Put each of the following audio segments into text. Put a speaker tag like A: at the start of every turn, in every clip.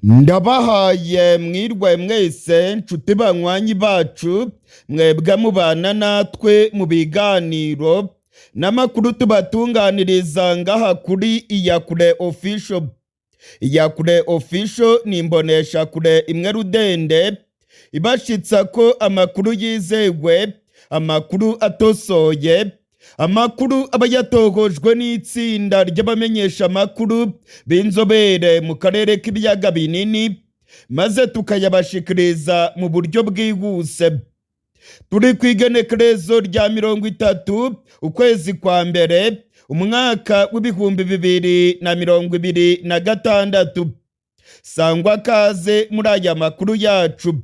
A: Ndabahaye mwirwe mwese, nshuti banywanyi bacu, mwebwe mubana natwe mu biganiro n'amakuru tubatunganiriza ngaha kuri Iyakure Official. Iyakure Official ni imboneshakure imwe rudende ibashitsa ko amakuru yizewe, amakuru atosoye, amakuru aba yatohojwe n'itsinda ry'abamenyesha amakuru b'inzobere mu karere k'ibiyaga binini, maze tukayabashikiriza mu buryo bwihuse. Turi ku igenekerezo rya 30 ukwezi kwa mbere, umwaka w'2026. Sangwa kaze muri aya makuru yacu.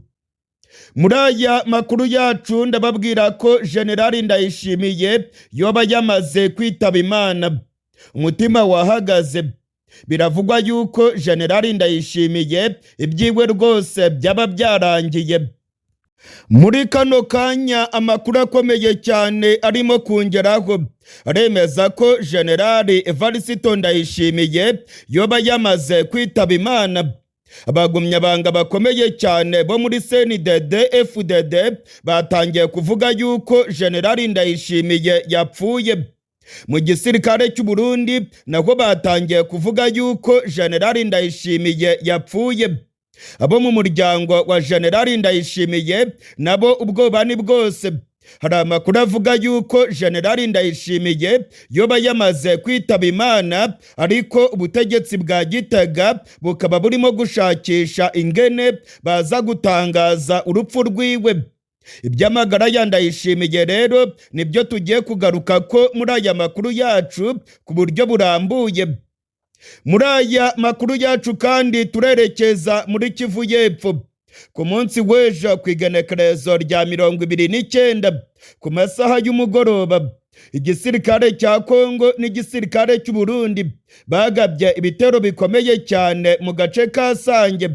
A: Muri aya makuru yacu ndababwira ko Generali Ndayishimiye yoba yamaze kwitaba Imana, umutima wahagaze. Biravugwa yuko Generali Ndayishimiye ibyiwe rwose byaba byarangiye. Muri kano kanya amakuru akomeye cyane arimo kungeraho aremeza ko Generali Evariste Ndayishimiye yoba yamaze kwitaba Imana. Abagumyabanga bakomeye cyane bo muri CNDD FDD batangiye kuvuga yuko Generali Ndayishimiye yapfuye. Mu gisirikare cy'u Burundi naho batangiye kuvuga yuko Generali Ndayishimiye yapfuye. Abo mu muryango wa Generali Ndayishimiye nabo ubwoba ni bwose. Hari amakuru avuga yuko Generali Ndayishimiye yoba yamaze kwitaba Imana, ariko ubutegetsi bwa Gitega bukaba burimo gushakisha ingene baza gutangaza urupfu rwiwe. Iby'amagara ya Ndayishimiye rero nibyo tugiye kugaruka ko muri aya makuru yacu ku buryo burambuye. Muri aya makuru yacu kandi turerekeza muri Kivu y'Epfo. Ku munsi w'ejo, ku igenekerezo rya 29, ku masaha y'umugoroba, igisirikare cya Kongo n'igisirikare cy'u Burundi bagabye ibitero bikomeye cyane mu gace ka Sange.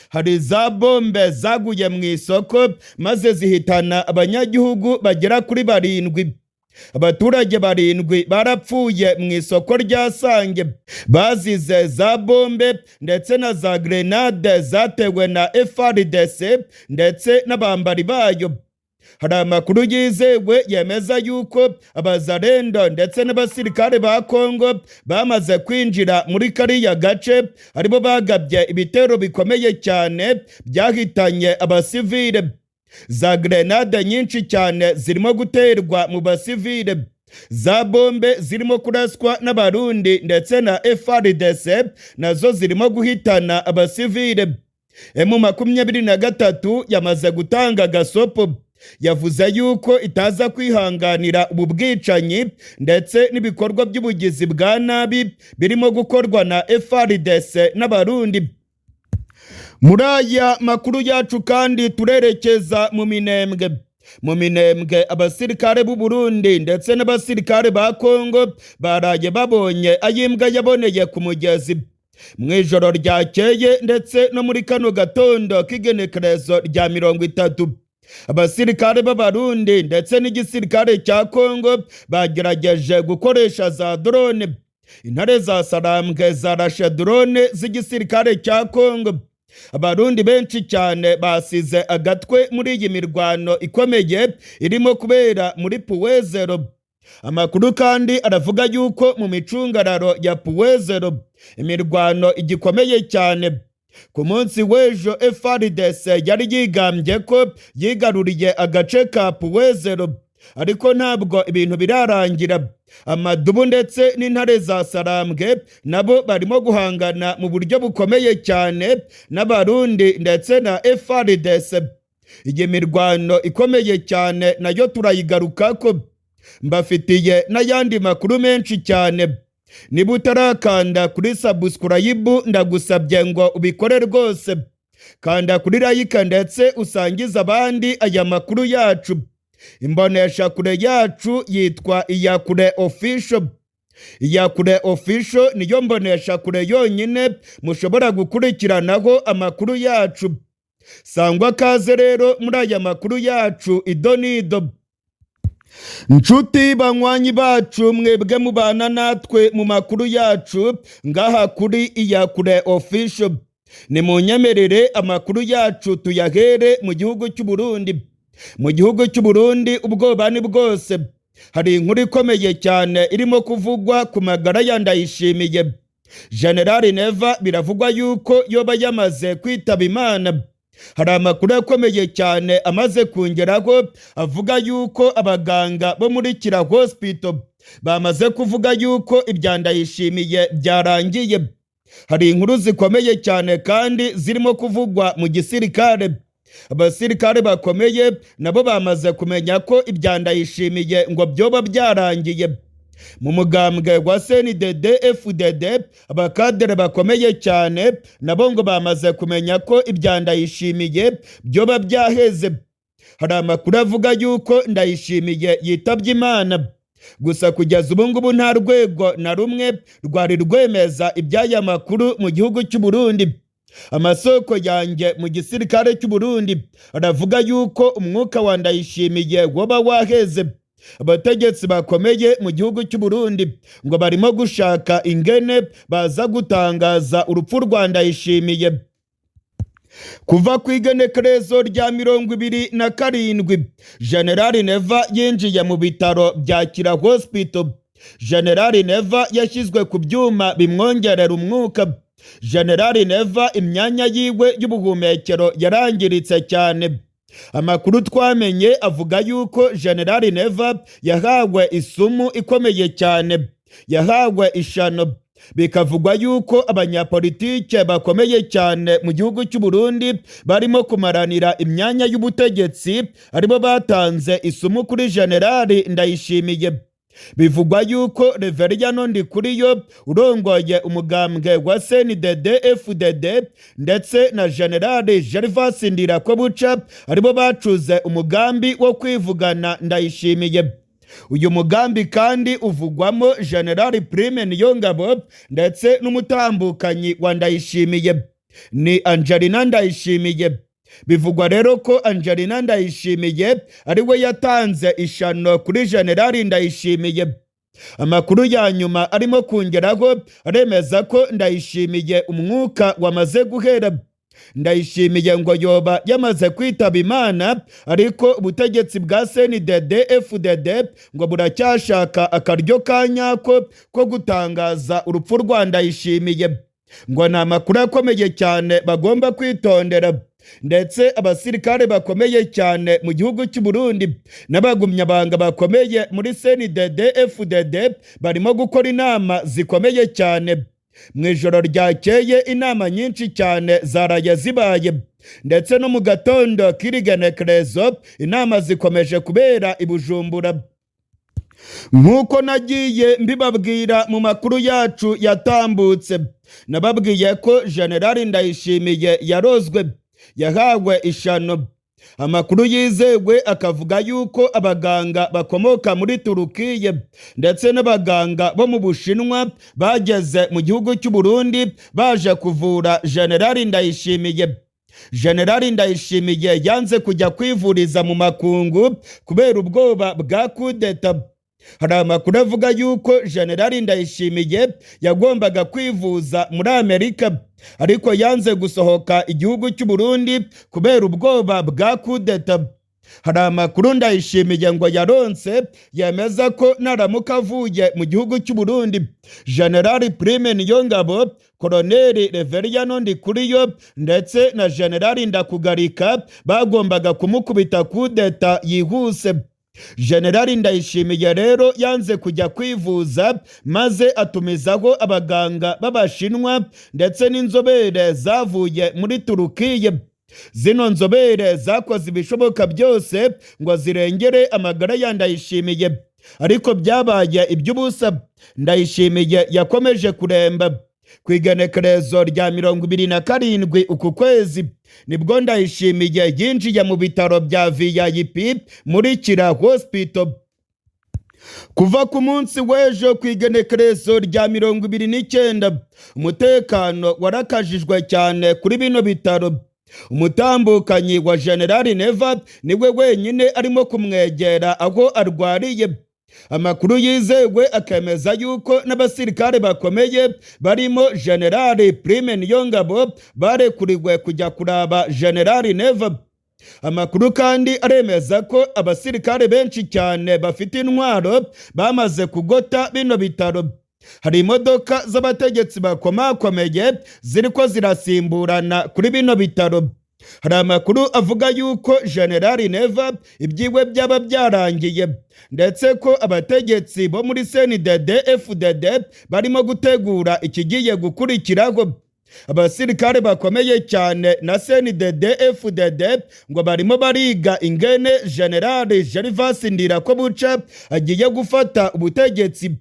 A: Hari za bombe zaguye mu isoko maze zihitana abanyagihugu bagera kuri barindwi. Abaturage barindwi barapfuye mu isoko rya Sange bazize za bombe ndetse na za grenade zatewe na FARDC ndetse n'abambari bayo. Hari amakuru yizewe yemeza yuko abazarendo ndetse n'abasirikare ba Kongo bamaze kwinjira muri kariya gace, aribo bagabye ibitero bikomeye cyane byahitanye abasivile. Za grenade nyinshi cyane zirimo guterwa mu basivile, za bombe zirimo kuraswa n'Abarundi ndetse na FARDC nazo zirimo guhitana abasivile. M23 yamaze gutanga gasopo, yavuze yuko itaza kwihanganira ubu bwicanyi ndetse n'ibikorwa by'ubugizi bwa nabi birimo gukorwa na FARDC n'Abarundi. Muri aya makuru yacu kandi turerekeza mu Minembwe. Mu Minembwe abasirikare b'u Burundi ndetse n'abasirikare ba Kongo baraye babonye ayimbwa yaboneye ku mugezi. Mu ijoro ryakeye ndetse no muri kano gatondo k'igenekerezo rya 30, abasirikare b'Abarundi ndetse n'igisirikare cya Kongo bagerageje gukoresha za drone. Intare za Sarambwe zarashe drone z'igisirikare cya Kongo. Abarundi benshi cyane basize agatwe muri iyi mirwano ikomeye irimo kubera muri Puwezero. Amakuru kandi aravuga yuko mu micungararo ya Puwezero imirwano igikomeye cyane. Ku munsi w'ejo FARDC yari yigambye ko yigaruriye agace ka Puwezero, ariko ntabwo ibintu birarangira. Amadubu ndetse n'intare za Sarambwe nabo barimo guhangana mu buryo bukomeye cyane n'Abarundi ndetse na FARDC. Iyi mirwano ikomeye cyane nayo turayigarukako, mbafitiye n'ayandi makuru menshi cyane. Niba utarakanda kuri subscribe, ndagusabye ngo ubikore rwose. Kanda kuri like ndetse usangize abandi aya makuru yacu. Imboneshakure yacu yitwa Iyakure Official. Iyakure Official niyo mboneshakure yonyine mushobora gukurikiranaho amakuru yacu. Sangwa kaze rero muri aya makuru yacu idonido. Nshuti banywanyi bacu, mwebwe mubana natwe mu makuru yacu ngaha kuri Iyakure Official. Ni mu nyemerere amakuru yacu tuyahere mu gihugu cy'u Burundi. Mu gihugu cy'u Burundi ubwoba ni bwose. Hari inkuru ikomeye cyane irimo kuvugwa ku magara ya Ndayishimiye. General Neva biravugwa yuko yoba yamaze kwitaba Imana. Hari amakuru akomeye cyane amaze kungeraho avuga yuko abaganga bo muri Kira Hospital bamaze kuvuga yuko ibya Ndayishimiye byarangiye. Hari inkuru zikomeye cyane kandi zirimo kuvugwa mu gisirikare. Abasirikare bakomeye nabo bamaze kumenya ko ibya Ndayishimiye ngo byoba byarangiye. Mu mugambwe wa CNDD FDD, abakadere bakomeye cyane nabo ngo bamaze kumenya ko ibya Ndayishimiye byoba byaheze. Hari amakuru avuga yuko Ndayishimiye yitabye Imana, gusa kugeza ubu ngubu nta rwego na rumwe rwari rwemeza iby'aya makuru mu gihugu cy'u Burundi. Amasoko yanjye mu gisirikare cy'u Burundi aravuga yuko umwuka wa Ndayishimiye woba waheze. Abategetsi bakomeye mu gihugu cy'u Burundi ngo barimo gushaka ingene baza gutangaza urupfu rwa Ndayishimiye. Kuva ku igenekerezo rya 27, General Neva yinjiye mu bitaro bya Kira Hospital. General Neva yashyizwe ku byuma bimwongerera umwuka. General Neva imyanya yiwe y'ubuhumekero yarangiritse cyane. Amakuru twamenye avuga yuko General Neva yahawe isumu ikomeye cyane, yahawe ishano. Bikavugwa yuko abanyapolitike bakomeye cyane mu gihugu cy'u Burundi barimo kumaranira imyanya y'ubutegetsi aribo batanze isumu kuri General Ndayishimiye. Bivugwa yuko Reveriyano Ndikuriyo urongoye umugambwe wa CNDD FDD ndetse na General Gervas Ndirakobuca aribo bacuze umugambi wo kwivugana Ndayishimiye. Uyu mugambi kandi uvugwamo General Prime Niyongabo ndetse n'umutambukanyi wa Ndayishimiye ni Angelina Ndayishimiye. Bivugwa rero ko Angelina Ndayishimiye ari we yatanze ishano kuri General Ndayishimiye. Amakuru ya nyuma arimo kungeraho aremeza ko Ndayishimiye umwuka wamaze guhera. Ndayishimiye ngo yoba yamaze kwitaba Imana, ariko ubutegetsi bwa CNDD FDD ngo buracyashaka akaryo ka nyako ko gutangaza urupfu rwa Ndayishimiye. Ngo ni amakuru akomeye cyane bagomba kwitondera. Ndetse abasirikare bakomeye cyane mu gihugu cy'u Burundi n'abagumyabanga bakomeye muri CNDD FDD barimo gukora inama zikomeye cyane. Mu ijoro ryakeye inama nyinshi cyane zaraye zibaye, ndetse no mu gatondo k'irigenekerezo inama zikomeje kubera i Bujumbura. Nk'uko nagiye mbibabwira mu makuru yacu yatambutse, nababwiye ko General Ndayishimiye yarozwe, yahawe ishano. Amakuru yizewe akavuga yuko abaganga bakomoka muri Turukiye ndetse n'abaganga bo mu Bushinwa bageze mu gihugu cy'u Burundi baje kuvura General Ndayishimiye. General Ndayishimiye yanze kujya kwivuriza mu makungu kubera ubwoba bwa kudeta. Hari amakuru avuga yuko General Ndayishimiye yagombaga kwivuza muri Amerika, ariko yanze gusohoka igihugu cy'u Burundi kubera ubwoba bwa kudeta. Hari amakuru Ndayishimiye ngo yaronse yemeza ko naramuka avuye mu gihugu cy'u Burundi, General Prime Niyongabo, Koloneli Reveriyano Ndikuriyo ndetse na General Ndakugarika bagombaga kumukubita kudeta yihuse. General Ndayishimiye rero yanze kujya kwivuza, maze atumizaho abaganga b'Abashinwa ndetse n'inzobere zavuye muri Turukiye. Zino nzobere zakoze ibishoboka byose ngo zirengere amagara ya Ndayishimiye, ariko byabaye iby'ubusa. Ndayishimiye yakomeje kuremba. Ku igenekerezo rya 27 uku kwezi nibwo Ndayishimiye yinjiye mu bitaro bya VIP muri Kira Hospital. Kuva ku munsi w'ejo ku igenekerezo rya 29, umutekano warakajijwe cyane kuri bino bitaro. Umutambukanyi wa General Neva niwe wenyine arimo kumwegera aho arwariye. Amakuru yizewe akemeza yuko n'abasirikare bakomeye barimo Generali Prime Niyongabo barekuriwe kujya kuraba Generali Neva. Amakuru kandi aremeza ko abasirikare benshi cyane bafite intwaro bamaze kugota bino bitaro. Hari imodoka z'abategetsi bakomakomeye ziriko zirasimburana kuri bino bitaro. Hari amakuru avuga yuko Generali Neva ibyiwe byaba byarangiye, ndetse ko abategetsi bo muri CNDD FDD barimo gutegura ikigiye gukurikiraho. Abasirikare bakomeye cyane na CNDD FDD ngo barimo bariga ingene Generali Gervas Ndirakobuca agiye gufata ubutegetsi.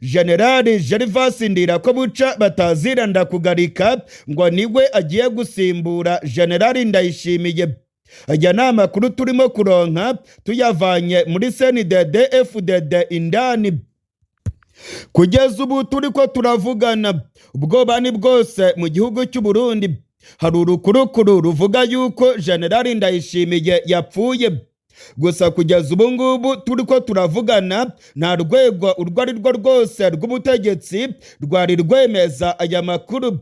A: Generali Gervas Ndirakobuca bataziranda kugarika ngo niwe agiye gusimbura Generali Ndayishimiye. Aya ni amakuru turimo kuronka tuyavanye muri CNDD FDD indani. Kugeza ubu turi ko turavugana, ubwoba ni bwose mu gihugu cy'u Burundi. Hari urukurukuru ruvuga yuko Generali Ndayishimiye yapfuye. Gusa kugeza ubu ngubu turi ko turavugana, nta rwego urwo ari rwo rwose rw'ubutegetsi rwari rwemeza aya makuru.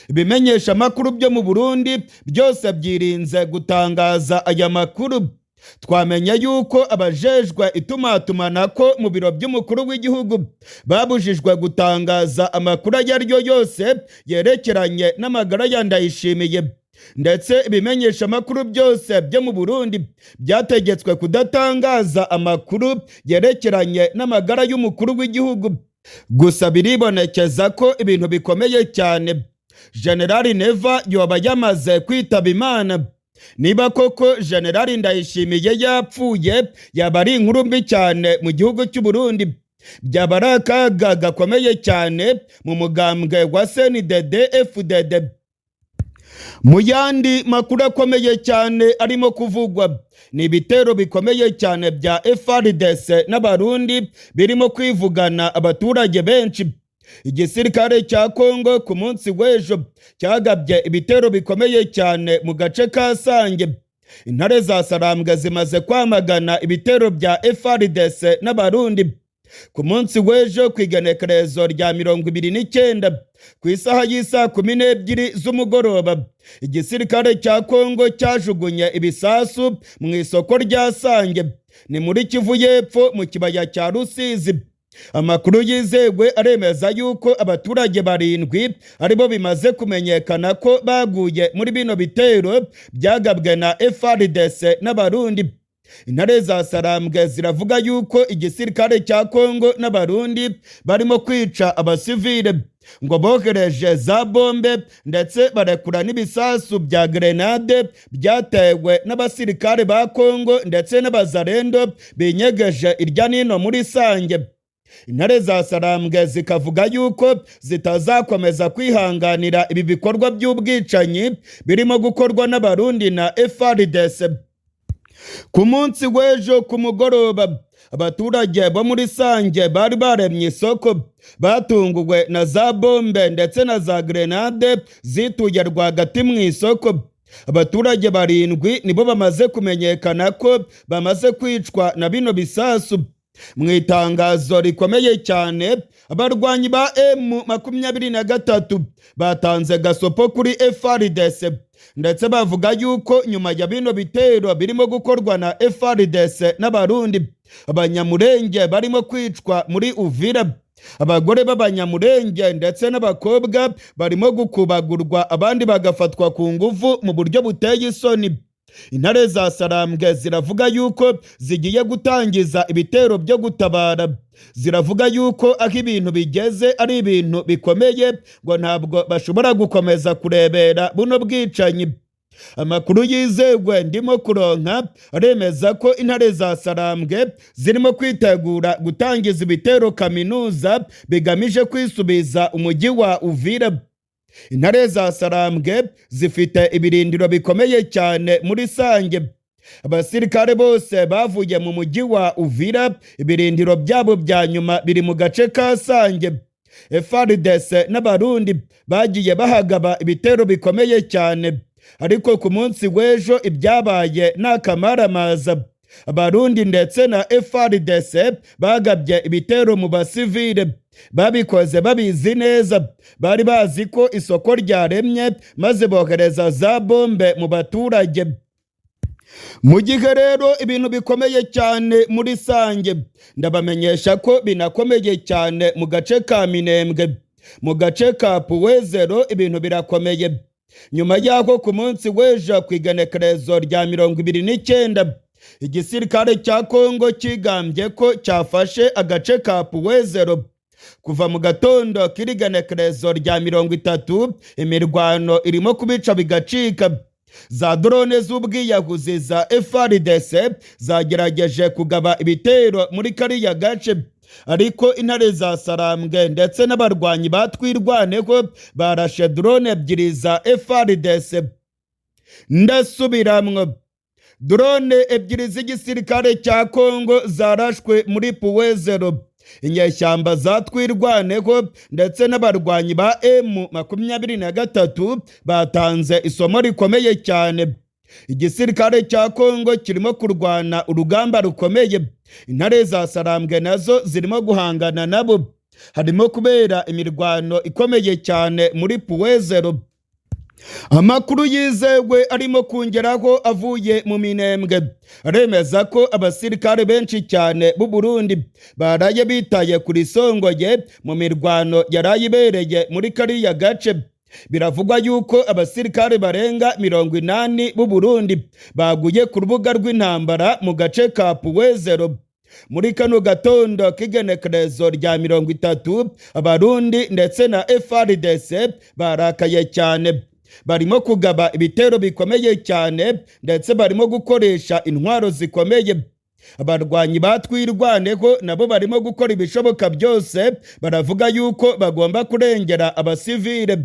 A: Ibimenyesha amakuru byo mu Burundi byose byirinze gutangaza aya makuru. Twamenye yuko abajejwe itumatumanako mu biro by'umukuru w'igihugu babujijwe gutangaza amakuru ayo ari yo yose yerekeranye n'amagara ya Ndayishimiye, ndetse ibimenyesha amakuru byose byo mu Burundi byategetswe kudatangaza amakuru yerekeranye n'amagara y'umukuru w'igihugu. Gusa biribonekeza ko ibintu bikomeye cyane. Generali Neva yoba yamaze kwitaba Imana. Niba koko Generali Ndayishimiye yapfuye, yaba ari inkuru mbi cyane mu gihugu cy'u Burundi. Byaba ari akaga gakomeye cyane mu mugambwe wa CNDD FDD. Mu yandi makuru akomeye cyane arimo kuvugwa ni ibitero bikomeye cyane bya FARDC n'Abarundi birimo kwivugana abaturage benshi. Igisirikare cya Kongo ku munsi w'ejo cyagabye ibitero bikomeye cyane mu gace ka Sange. Intare za Sarambwe zimaze kwamagana ibitero bya FARDC n'Abarundi. Ku munsi w'ejo ku igenekerezo rya 29, ku isaha y'isaa 12 z'umugoroba, igisirikare cya Kongo cyajugunye ibisasu mu isoko rya Sange, ni muri Kivu y'Epfo mu kibaya cya Rusizi. Amakuru yizewe aremeza yuko abaturage 7 aribo bimaze kumenyekana ko baguye muri bino bitero byagabwe na FARDC n'Abarundi. Intare za Sarambwe ziravuga yuko igisirikare cya Kongo n'Abarundi barimo kwica abasivile, ngo bohereje za bombe ndetse barekura n'ibisasu bya grenade byatewe n'abasirikare ba Kongo ndetse n'abazarendo binyegeje irya nino muri Sange. Intare za Sarambwe zikavuga yuko zitazakomeza kwihanganira ibi bikorwa by'ubwicanyi birimo gukorwa n'Abarundi na FARDC. Ku munsi w'ejo ku mugoroba, abaturage bo muri Sange bari baremye isoko batunguwe na za bombe ndetse na za grenade zituye rwagati mu isoko. Abaturage 7 nibo bamaze kumenyekana ko bamaze kwicwa na bino bisasu. Mu itangazo rikomeye cyane, abarwanyi ba M23 batanze gasopo kuri FARDC, ndetse bavuga yuko nyuma ya bino bitero birimo gukorwa na FARDC n'Abarundi, Abanyamurenge barimo kwicwa muri Uvira. Abagore b'Abanyamurenge ndetse n'abakobwa barimo gukubagurwa, abandi bagafatwa ku ngufu mu buryo buteye isoni. Intare za Sarambwe ziravuga yuko zigiye gutangiza ibitero byo gutabara. Ziravuga yuko aho ibintu bigeze ari ibintu bikomeye, ngo ntabwo bashobora gukomeza kurebera buno bwicanyi. Amakuru yizewe ndimo kuronka aremeza ko intare za Sarambwe zirimo kwitegura gutangiza ibitero kaminuza bigamije kwisubiza umujyi wa Uvira. Intare za Sarambwe zifite ibirindiro bikomeye cyane muri Sange. Abasirikare bose bavuye mu mujyi wa Uvira, ibirindiro byabo bya nyuma biri mu gace ka Sange. FARDC n'Abarundi bagiye bahagaba ibitero bikomeye cyane, ariko ku munsi w'ejo ibyabaye ni akamaramaza. Abarundi ndetse na FARDC bagabye ibitero mu basivile. Babikoze babizi neza, bari bazi ko isoko ryaremye, maze bohereza za bombe mu baturage. Mu gihe rero ibintu bikomeye cyane muri Sange, ndabamenyesha ko binakomeye cyane mu gace ka Minembwe, mu gace ka Puwezero, ibintu birakomeye. Nyuma y'aho ku munsi w'ejo ku igenekerezo rya 29, igisirikare cya Kongo kigambye ko cyafashe agace ka Puwezero, kuva mu gatondo k'irigenekerezo rya 30 imirwano irimo kubica bigacika. Za drone z'ubwiyahuzi za FARDC zagerageje kugaba ibitero muri kariya gace, ariko intare za Sarambwe ndetse n'abarwanyi batwirwaneho barashe drone ebyiri za FARDC. Ndasubiramwo, drone ebyiri z'igisirikare cya Kongo zarashwe muri Puwezero. Inyeshyamba za Twirwaneho ndetse n'abarwanyi ba M23 batanze isomo rikomeye cyane. Igisirikare cya Kongo kirimo kurwana urugamba rukomeye, intare za Sarambwe nazo zirimo guhangana nabo. Harimo kubera imirwano ikomeye cyane muri Puwezero. Amakuru yizewe arimo kongeraho avuye mu Minembwe aremeza ko abasirikare benshi cyane b'u Burundi baraye bitaye kuri Songoye mu mirwano yaraye ibereye muri kariya gace. Biravugwa yuko abasirikare barenga 80 b'u Burundi baguye ku rubuga rw'intambara mu gace ka Puwezero. Muri kano gatondo k'igenekerezo rya 30, Abarundi ndetse na FARDC barakaye cyane, barimo kugaba ibitero bikomeye cyane, ndetse barimo gukoresha intwaro zikomeye. Abarwanyi batwirwaneho nabo barimo gukora ibishoboka byose, baravuga yuko bagomba kurengera abasivile.